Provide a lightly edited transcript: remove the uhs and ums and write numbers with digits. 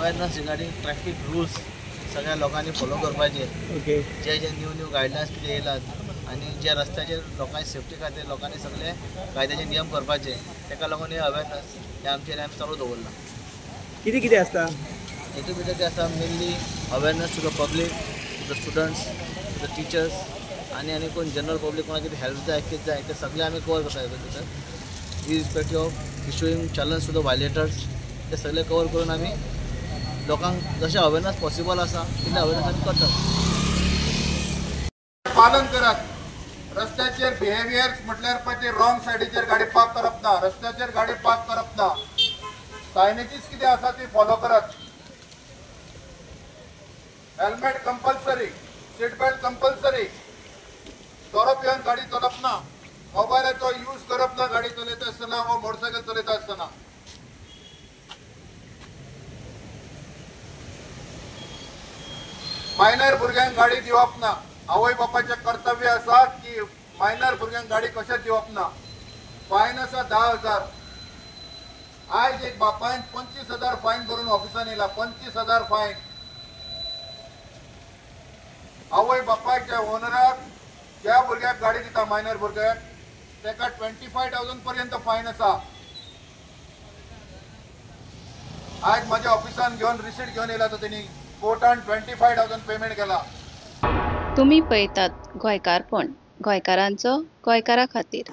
Awareness regarding traffic rules सगळ्या लोकांनी follow करपाचे. ओके. जे जे न्यू न्यू गायडलायन्स कितें येयलात आनी जे रस्त्याचेर लोकांची सेफ्टी खातीर लोकांनी सगळे कायद्याचे नियम करपाचे, ताका लागून हे अवेअरनेस हे आमचेर आमी चालू दवरलां. कितें कितें आसता हेतू भितर? तें आसा mainly awareness to the public, to the students, to the teachers आनी आनी कोण जनरल पब्लीक कोणाक कितें हेल्प जाय, कितें जाय, ते सगळें आमी कवर करता हेतून भितर. Irrespective of issuing challans to the violators, ते सगळे कवर करून आमी लोकांक जशें अवेरनेस पॉसिबल आसा तितलें अवेरनेस आमी करतात. पालन करात. रस्त्याचेर बिहेवियर म्हटल्यार पळय ते रॉंग सायडीचेर गाडी पार्क करप ना, रस्त्याचेर गाडी पार्क करप ना, सायनेजीस कितें आसा ती फॉलो करात. Helmet compulsory, seat belt compulsory, सोरो पिवन गाडी चलप ना, मोबायलाचो यूज करप ना गाडी चलयता आसतना वा मोटरसायकल चलयता आसतना. मायनर भुरग्यांक गाडी दिवप ना. आवय बापाचें कर्तव्य आसा की मायनर भुरग्यांक गाडी कशेंच दिवप ना. फायन आसा 10,000. आयज एक बापायन 25,000 फायन भरून ऑफिसान येयला. 25,000 फायन. आवय बापायक ज्या ओनराक ज्या भुरग्याक गाडी दिता मायनर भुरग्याक ताका 25,000 पर्यंत फायन आसा. आयज म्हाज्या ऑफिसान घेवन रिसीट घेवन येयला तो तेणी कोर्टान 25,000 पेमेंट केला. तुम्ही पळयतात गोंयकारपण, गोंयकारांचो गोंयकारा खातीर.